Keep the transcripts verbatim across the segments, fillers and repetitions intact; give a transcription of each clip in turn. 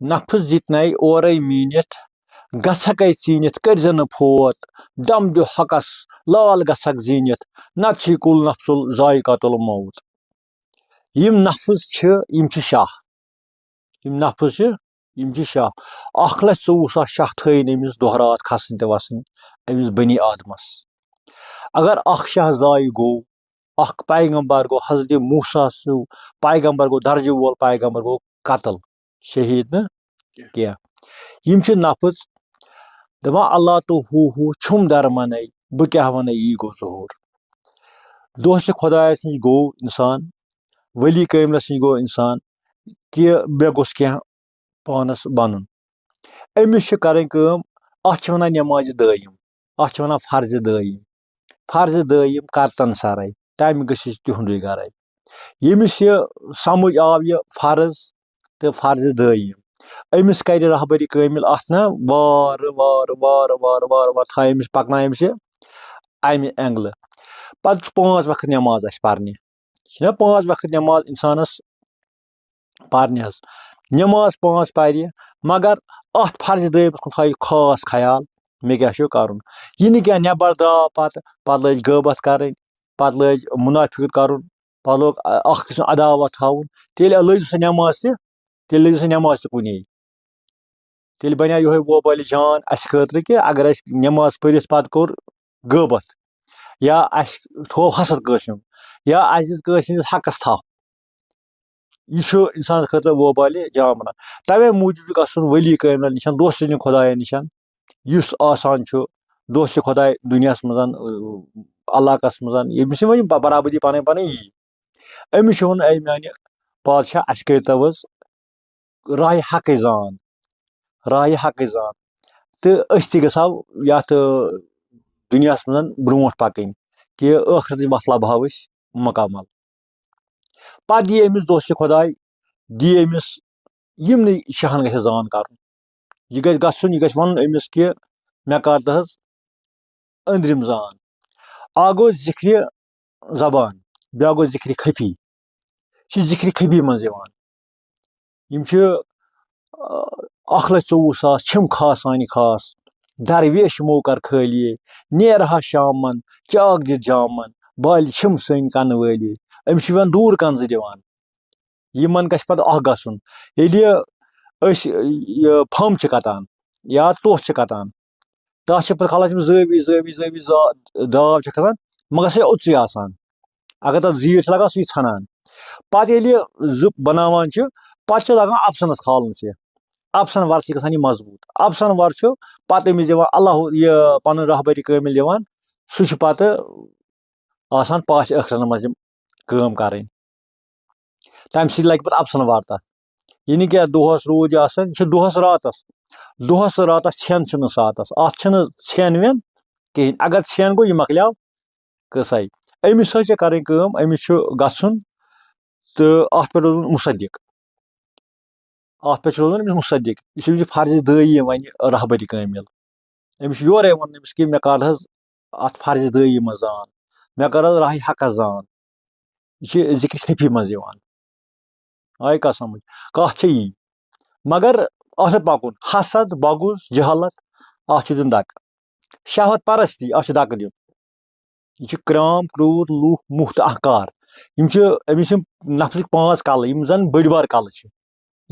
نفس دِتنَے اورَے میٖنِتھ، گژھکَے ژیٖنِتھ کٔرۍ زِ نہٕ فوت۔ دم دِ حقس، لال گژھکھ زیٖنِتھ، نتہٕ چھُے کُل نفسُل ذائقہ الموت۔ یِم نفس چھِ، یِم چھِ شاہ۔ یِم نفس چھِ، یِم چھِ شاہ۔ اکھ لچھ ژوٚوُہ ساس شاہ تھٲیِن أمِس دۄہ راتھ کھسٕنۍ تہٕ وسٕنۍ أمِس بنی آدمس۔ اگر اکھ شاہ ضایع گوٚو، اکھ پیغمبر گوٚو، حضرت موسیٰ سُہ پیغمبر گوٚو، درجہٕ وول پیغمبر گوٚو قتل، شہیٖد نہٕ کینٛہہ۔ یِم چھِ نفس دپان، اللہ تو ہو ہو چھُم درمنَے، بہٕ کیٛاہ وَنَے، یی گوٚو ظہوٗر۔ دوست خۄدایَس نِش گوٚو اِنسان، ولی کٲملَس نِش گوٚو اِنسان، کہِ مےٚ گوٚژھ کینٛہہ پانَس بَنُن۔ أمِس چھِ کَرٕنۍ کٲم، اَتھ چھِ وَنان نٮ۪مازِ دٲیِم، اَتھ چھِ وَنان فرضِ دٲیِم۔ فرضِ دٲیِم کَرتَن سَرَے، تَمہِ گٔژھِتھ چھُ تِہُنٛدُے گَرَے۔ ییٚمِس یہِ سَمٕجھ آو یہِ فرض تہٕ فرضِ دٲیِم، أمِس کَرِ رہبرِ کٲمِل اَتھ نا وارٕ وارٕ وارٕ وارٕ وارٕ وارٕ تھایہِ أمِس، پَکنایہِ أمِس یہِ اَمہِ اینٛگلہٕ۔ پَتہٕ چھُ پانٛژھ وقت نٮ۪ماز اَسہِ پَرنہِ، چھِنہ پانٛژھ وقت نٮ۪ماز اِنسانَس پَرنہِ حظ۔ نٮ۪ماز پانٛژھ پَرِ، مگر اَتھ فرضِ دٲیِمَس کُن تھایہِ خاص خیال، مےٚ کیٛاہ چھُ کَرُن۔ یہِ نہٕ کینٛہہ، نٮ۪بَر درٛاو پَتہٕ، پَتہٕ لٲج غٲبت کَرٕنۍ، پَتہٕ لٲج مُنافِقت کَرُن، پَتہٕ لوگ اَ-، اَکھ أکۍ سُنٛد عداوت تھاوُن، تیٚلہِ لٲج سُہ نٮ۪ماز تہِ، تیٚلہِ لٲج سُہ نٮ۪ماز تہِ کُنے۔ تیٚلہِ بَنیٛاو یِہوٚے ووبالہِ جان اَسہِ خٲطرٕ کہِ اگر اَسہِ نٮ۪ماز پٔرِتھ پَتہٕ کوٚر غٲبت، یا اَسہِ تھوٚو حسد کٲنٛسہِ ہُنٛد، یا اَسہِ دِژ کٲنٛسہِ ہِنٛدِس حقَس تھَپھ، یہِ چھُ اِنسانَس خٲطرٕ ووبالہِ جان بَنان۔ تَوَے موٗجوٗب چھُ گژھُن ؤلی کٲمِلَن نِش، دوستہٕ خۄدایَن نِش، یُس آسان چھُ دوستہٕ خۄداے دُنیاہَس منٛز، علاقَس منٛز، ییٚمِس یہِ وۄنۍ برابٔدی پَنٕنۍ پَنٕنۍ یی۔ أمِس چھُ وَنُن، اے میٛانہِ پادشاہ، اَسہِ کٔرۍتو حظ راہِ حقٕچ زان، راہِ حقٕچ زان، تہٕ أسۍ تہِ گژھو یَتھ، آ، دُنیاہَس منٛز برٛونٛٹھ پَکٕنۍ، کہِ ٲخرَتٕچ وَتھ لَبہٕ ہاو أسۍ مُکمل۔ پَتہٕ دِیہِ أمِس دوستِ خۄداے، دِیہِ أمِس یِمنٕے شاہَن گژھِ زان کَرُن۔ یہِ گژھِ گژھُن، یہِ گژھِ وَنُن أمِس کہِ مےٚ کَر تہٕ حظ أنٛدرِم زان۔ اَکھ گوٚو ذِکرِ زبان، بیٛاکھ گوٚو ذِکرِ خفی۔ یہِ چھِ ذِکرِ خفی منٛز یِوان۔ یِم چھِ، آ، اَکھ لَچھ ژوٚوُہ ساس چھِم خاص سانہِ خاص۔ درویش یِمو کَر خٲلی، نیرٕ ہا شامَن، چاک دِتھ جامَن، بالہِ چھِم سٲنۍ کَنہٕ وٲلی۔ أمِس چھِ یِوان دوٗر کَنزٕ دِوان۔ یِمَن گژھِ پَتہٕ اَکھ گژھُن۔ ییٚلہِ أسۍ یہِ پھَمب چھِ کَتان یا توٚژھ چھِ کَتان، تَتھ چھِ پَتہٕ کھالان تِم زٲوِج، زٲوِج، زٲوِج، زا-، داو چھِ کھَسان، مگر سُہ چھِ اوٚژُے آسان۔ اگر تَتھ زیٖر چھِ لَگان، سُہ چھِ ژھَنان۔ پَتہٕ ییٚلہِ یہِ زُپ بَناوان چھِ، پَتہٕ چھِ لَگان اَپسَنَس کھالنَس یہِ۔ اَپسَن وَر چھِ گژھان یہِ مضبوٗط۔ اَپسَن وَر چھُ پَتہٕ أمِس دِوان اللہ، یہِ پَنُن رہبرِ کٲمِل دِوان، سُہ چھُ پَتہٕ آسان پاس ٲخرَن منٛز یِم کٲم کَرٕنۍ۔ تَمہِ سۭتۍ لَگہِ پَتہٕ اَپسَن وَر تَتھ۔ یہِ نہٕ کینٛہہ دۄہَس روٗد یہِ آسان، یہِ چھُ دۄہَس راتَس۔ دۄہَس تہٕ راتَس ژھٮ۪ن چھُنہٕ ساتَس۔ اَتھ چھِنہٕ ژھٮ۪ن وٮ۪ن کِہیٖنۍ۔ اگر ژھٮ۪ن گوٚو، یہِ مۄکلیو قٕصَے۔ أمِس حظ چھِ کَرٕنۍ کٲم، أمِس چھُ گژھُن تہٕ اَتھ پٮ۪ٹھ روزُن مُصدِق۔ اَتھ پٮ۪ٹھ چھُ روزُن أمِس مُصدِق۔ یُس أمِس یہِ فرضِ دٲیی وَنہِ رہبرِ کٲمِل۔ أمِس چھُ یورَے وَنُن أمِس کہِ مےٚ کَر حظ اَتھ فرضِ دٲیی منٛز زان، مےٚ کَر حظ راہِ حقَس زان۔ یہِ چھِ ذِکرِ خفی منٛز یِوان۔ آیہِ کَتھ سَمٕجھ؟ کَتھ چھےٚ یی۔ مگر اَتھ چھُ پَکُن۔ حسد، بغض، جہالت، اَتھ چھُ دیُن دَکہٕ۔ شہوت پرستی، اَتھ چھُ دَکہٕ دیُن۔ یہِ چھُ کرٛام، کرٛوٗدھ، لوٗبھ، موہ تہٕ احنکار۔ یِم چھِ أمِس یِم نفسٕکۍ پانٛژھ کَلہٕ، یِم زَن بٔڑۍ بار کَلہٕ چھِ۔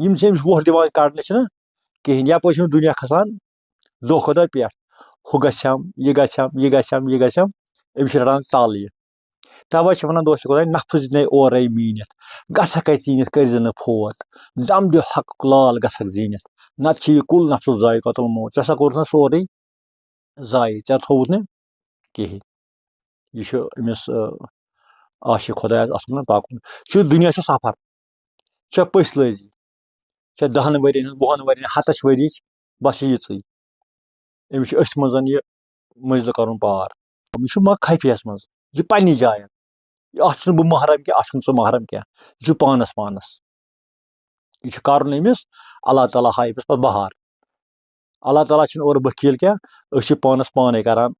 یِم چھِ أمِس وۄٹھ دِوان کَڑنہٕ، چھِنہ کِہیٖنۍ۔ یَپٲرۍ چھِ أمِس دُنیا کھَسان دۄہ کھۄتہٕ دۄہ پٮ۪ٹھ۔ ہُہ گژھٮ۪م، یہِ گژھٮ۪م، یہِ گژھٮ۪م، یہِ گژھٮ۪م۔ أمِس چھِ رَٹان ژَل یہِ۔ تَوَے چھِ وَنان دوستہٕ خۄداے، نفس دِنے اورَے میٖنِتھ، گژھکھَے ژیٖنِتھ، کٔرۍ زِ نہٕ فوت۔ دم دِ حقُک، لال گژھکھ زیٖنِتھ، نَتہٕ چھِ یہِ کُل نفسُل ذائقہ الموت۔ ژےٚ سا کوٚرُتھ نہ سورُے ضایع، ژےٚ تھوٚوُتھ نہٕ کِہیٖنۍ۔ یہِ چھُ أمِس، آ، عاشق خۄدایَس اَتھ کُن پَکُن۔ چھُ دُنیا چھُ سفر، ژےٚ پٔژھۍ لٲزی، ژےٚ دَہَن ؤرِیَن ہٕنٛز، وُہَن ؤرِیَن، ہَتَس چھِ ؤرِیِچ، بَس چھِ یِژٕے۔ أمِس چھُ أتھۍ منٛز یہِ مٔنٛزِل کَرُن پار۔ یہِ چھُ ما خفیَس منٛز، یہِ چھُ پنٛنہِ جایہِ۔ یہِ اَتھ چھُس نہٕ بہٕ محرم کینٛہہ، اَتھ چھُنہٕ ژٕ محرم کینٛہہ۔ یہِ چھُ پانَس پانَس۔ یہِ چھُ کَرُن أمِس، اللہ تعالیٰ ہاوِ أمِس پَتہٕ بہار۔ اللہ تعالیٰ چھِنہٕ اورٕ ؤکیٖل کینٛہہ، أسۍ چھِ پانَس پانَے کَران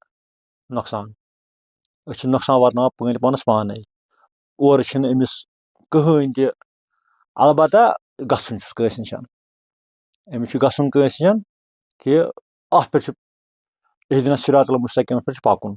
نۄقصان۔ أسۍ چھِ نۄقصان واتناوان پٲنۍ پانَس پانَے۔ اورٕ چھِنہٕ أمِس کٕہٕنۍ تہِ، البتہ گژھُن چھُس کٲنٛسہِ نِش۔ أمِس چھُ گژھُن کٲنٛسہِ جان کہِ اَتھ پٮ۪ٹھ چھُ اہدنا صراط المستقیٖمَس پٮ۪ٹھ چھُ پَکُن۔